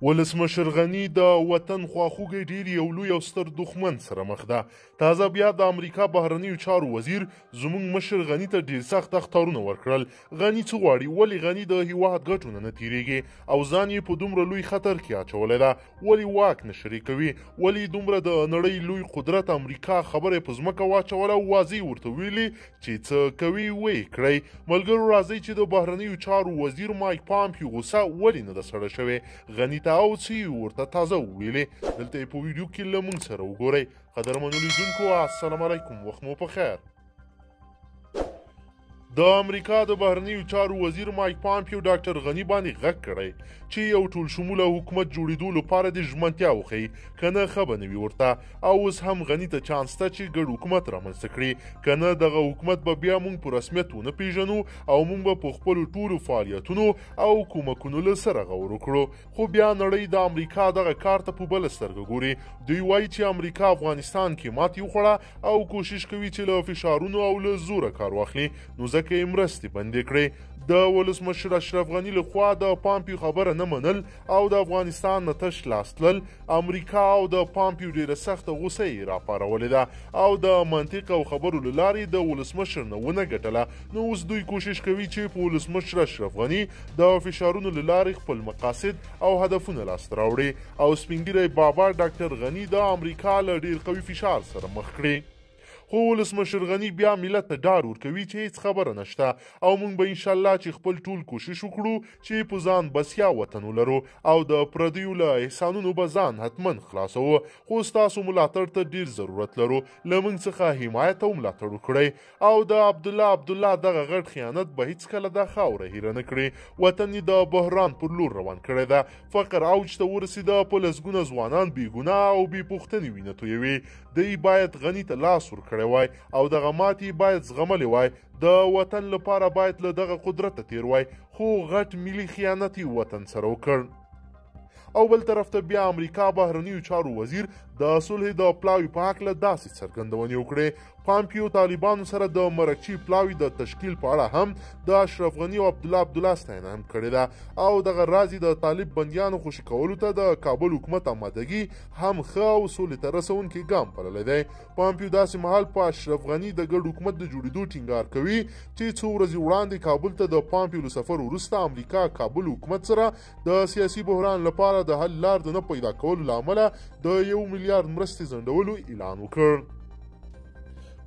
ولسمشر غني د وطن خواخوږی ډیر یو لوی او ستر دښمن سره مخ ده. تازه بیا د امریکا بهرنیو چارو وزیر زموږ مشر غني ته ډیر سخت اخطارونه ورکړل. غني څه غواړي؟ ولې غني د هیواد ګټو نه تیریږي او ځان یې په دومره لوی خطر کې اچولی ده؟ ولې واک نه شریکوي؟ ولې دومره د نړۍ لوی قدرت امریکا خبره په ځمکه واچوله او واضح ورته ویلي چې څه کوي ویې کړئ؟ ملګرو راځئ چې د بهرنیو چارو وزیر مایک پامپیو غوسه ولې نه ده سړه شوې، غني ته او څه یې ورته تازه وویلې؟ دلته یې په ویډیو کې له موږ سره وګورئ. قدرمنو لیدونکو السلام علیکم، وخت مو په خیر. د امریکا د بهرنیو چارو وزیر مایک پامپیو ډاکټر غني باندې غږ کړی چې یو ټول شموله حکومت جوړېدو لپاره دې ژمنتیا وښیي، که نه ښه به نه وي ورته. او اوس هم غني ته چانس شته چې ګډ حکومت رامنځته کړي، که نه دغه حکومت به بیا موږ په رسمیت ونه پیژنو او موږ به په خپلو ټولو فعالیتونو او کومکونو له سره غور وکړو. خو بیا نړۍ د امریکا دغه کار ته په بله سترګه ګوري. دوی وایي چې امریکا افغانستان کې ماتې وخوړه او کوشش کوي چې له فشارونو او له زوره کار واخلي، نو ځکه یې مرستې بندې کړې. د ولسمشر اشرف غني لخوا د پامپیو خبره نه منل او د افغانستان نه تش لاس تلل امریکا او د پامپیو ډیره سخته غوسه یې راپارولې ده او د منطق او خبرو له لارې د ولسمشر نه ونه ګټله. نو اوس دوی کوشش کوي چې په ولسمشر اشرف غني د فشارونو له لارې خپل مقاصد او هدفونه لاسته راوړي او سپینږیری بابا ډاکټر غني د امریکا له ډیر قوي فشار سره مخ کړي. خو ولسمشر غني بیا ملت ته ډاډ ورکوي چې هیڅ خبره نشته او موږ به انشاءالله چې خپل ټول کوشش وکړو چې په ځان بسیا وطن ولرو او د پردیو له احسانونو به ځان حتما خلاصوو، خو ستاسو ملاتړ ته ډیر ضرورت لرو، له موږ څخه حمایت او ملاتړ وکړئ. او د عبدالله عبدالله دغه غټ خیانت به هیڅکله دا خاوره هیره نه کړي. وطن یې د بحران پر لور روان کړی ده، فقر اوج ته ورسېده، په لسګونه ځوانان بې ګناه او بې پوښتنې وینه تویوي. دی باید غني ته لاس ورکړی وای او دغه ماتې باید زغملې وای، د وطن لپاره باید له دغه قدرته تیر وای، خو غټ ملي خیانت یې وطن سره وکړ. او بل طرف ته بیا امریکا بهرنیو چارو وزیر د صلح د پلاوي په هکله داسې څرګندونې وکړې. پامپیو طالبانو سره د مرکچي پلاوي د تشکیل په اړه هم د اشرف غني او عبدالله عبدالله ستاینه هم کړې ده او دغه راز یې د طالب بندیانو خوشي کولو ته د کابل حکومت آمادګي هم ښه او سولې ته رسونکی ګام بللی دی. پامپیو داسې مهال په اشرف غني د ګډ حکومت د جوړېدو ټینګار کوي چې څو ورځې وړاندې کابل ته د پامپیو له سفر وروسته امریکا کابل حکومت سره د سیاسي بحران لپاره د حل لار د نه پیدا کولو له امله د 1 میلیارد مرستې ځنډولو اعلان وکړ.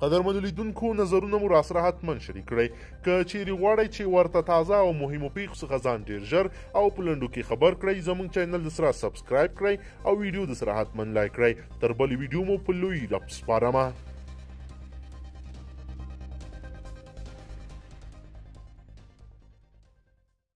قدرمنو لیدونکو نظرونه مو راسره حتما شریک کړئ. که چیرې غواړئ چې ورته تازه او مهمو پیښو څخه ځان ډیر ژر او په لنډو کې خبر کړئ، زموږ چینل د سره subscribe کړئ او ویډیو د سره حتما like کړئ. تر بلې ویډیو مو په لوی رب سپارمه.